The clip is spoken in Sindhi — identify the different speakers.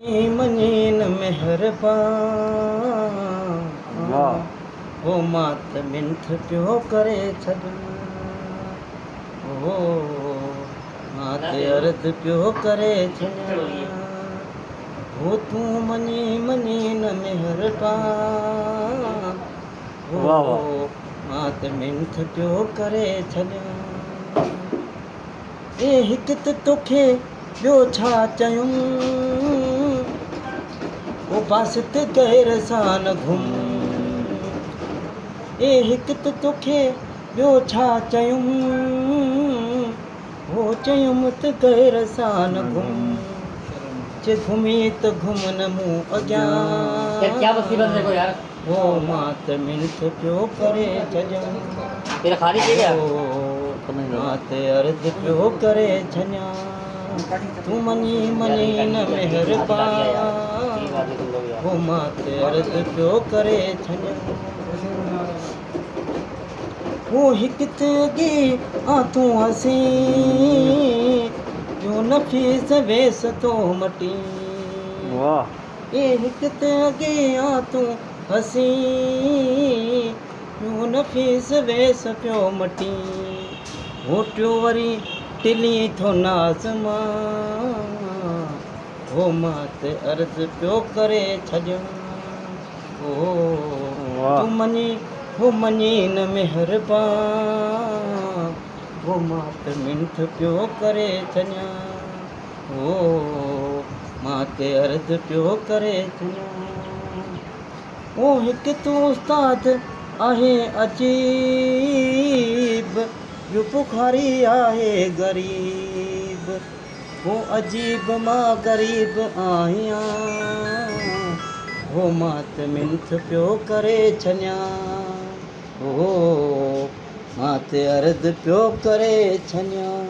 Speaker 1: مڃين مهربان. هو مان ته منٿ پيو ڪري ڇڏيان. هو مان ته عرض پيو ڪري ڇڏيان. هو تون مڃي مڃين مهربان. هو مان ته منٿ پيو ڪري ڇڏيان. اي هڪ ته توکي ٻيو ڇا چيم. او باسط غير سان نه گهم. اي هڪ ته توکي ٻيو ڇا چيم. هو چيم ته غير سان نه گهم. چي گهمي ته گهم نه مون اڳيان. هو مان ته منٿ پيو ڪري ڇڏيان. هو مان ته عرض پيو ڪري ڇڏيان. تون مڃي مڃي نه مهربان. هو مان ته عرض پيو ڪري ڇڏيان. هو هڪ ته اڳي آن تون حسين. ٻيو نفيس ويس ٿو مٽين. اي هڪ ته اڳي آن تون حسين. ٻيو نفيس ويس پيو مٽين. هو ٽيون وري ٽلين ٿو ناز مان. هو مان ته عرض پيو ڪري ڇڏيان. هو تون مڃين هو مڃين نه مهربان. هو مان ته منٿ پيو ڪري ڇڏيان. هو مان ته عرض پيو ڪري ڇڏيان. او هڪ تون استاد آهين عجيب، ٻيو بخاري آهي غريب. هو عجيب مان غريب آهيان. هو مان ته منٿ پيو ڪري ڇڏيان. هو مان ته عرض پيو ڪري ڇڏيان.